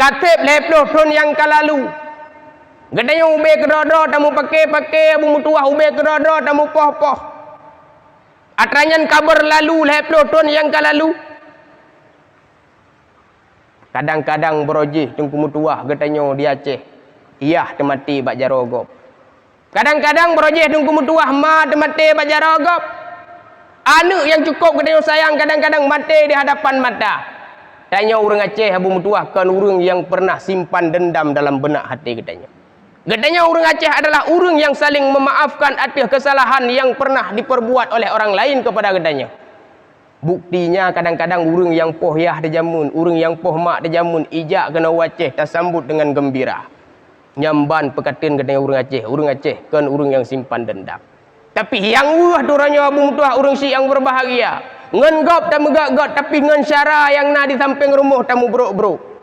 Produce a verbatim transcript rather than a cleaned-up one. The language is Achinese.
Akhé lhée ploh thon nyang ka lalu, geutanyoe ubé keudroe-droe tameupaké-paké, Abu Meutuwah, ubé keudroe-droe tameupoh-poh. Atra nyan ka beurlalu lhée ploh thon nyang ka lalu. Kadang-kadang baroe jih Teungku Meutuwah geutanyoe di Aceh, yah teumaté bak jaroe gob. Kadang-kadang baroe jih Teungku Meutuwah ma teumaté bak jaroe gob. Aneuëk nyang cukôp geutanyoe sayang kadang-kadang maté di hadapan mata. Tanyoe ureuëng Aceh, Abu Meutuwah, kon ureuëng nyang pernah simpan dendam dalam beunak até geutanyoe. Geutanyoe ureuëng Aceh adalah ureuëng nyang saling memaafkan ateueh keusalahan nyang pernah diperbuat oleh orang lain keupada geutanyoe. Buktinya, kadang-kadang ureuëng nyang poh yah teujameun, ureuëng nyang poh mak teujameun, ijak keunoe u Aceh tasambot deungon geumbira. Nyan ban peukateun geutanyoe ureuëng Aceh, ureuëng Aceh kon ureuëng nyang simpan dendam. Tapi nyang weueh tu uroe nyoe, Abu Meutuwah, ureuëng syiek nyang beubahgia. Ngon gob tameugöt-göt, tapi ngon syara nyang na di sampéng rumoh tameubrok-brok.